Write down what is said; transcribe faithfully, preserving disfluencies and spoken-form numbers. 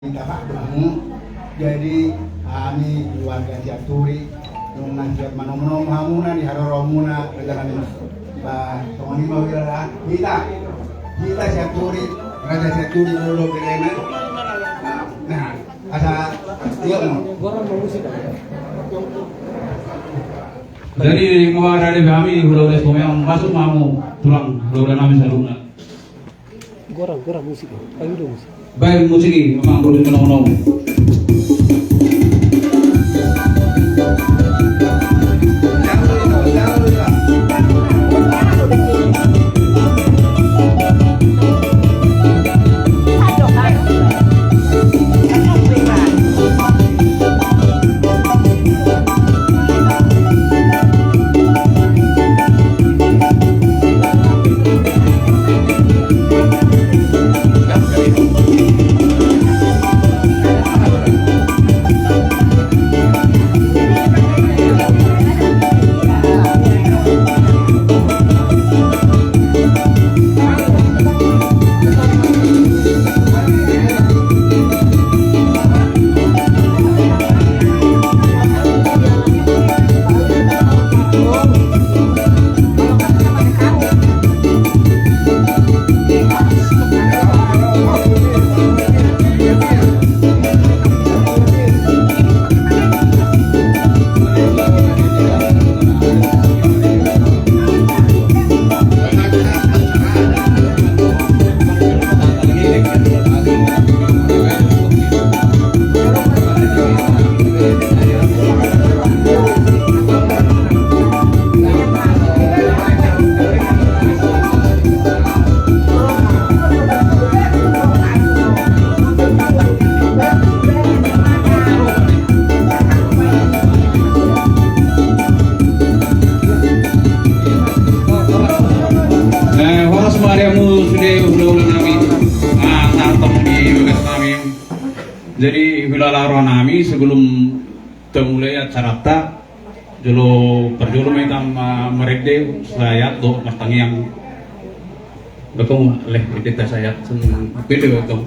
Jadi hami keluarga Sianturi nunga siap manomu-nomu hamuna di haroromuna raja nami. Ba songon i ma hita, hita Sianturi, raja Sianturi lolo berena. Nah, asa iya. Jadi mauliate ma di hami, hula-hula, songon i masuk ma hamu tulang hula-hula nami saluhutna. Gorang, gorang musik. Ayo dong musik. Baen musik i, amang boru manomu-nomu. Eh, horas ma di hamu sude hula-hula nami. Ah, sahat hamu di bagas nami. Jadi, hula-hula nami, sebelum dimulai acaranta, jolo parjolo ma hita ma-, marende sahat dohot martangiang. Betul, leh, ende ta sahat, sen-, beda betul.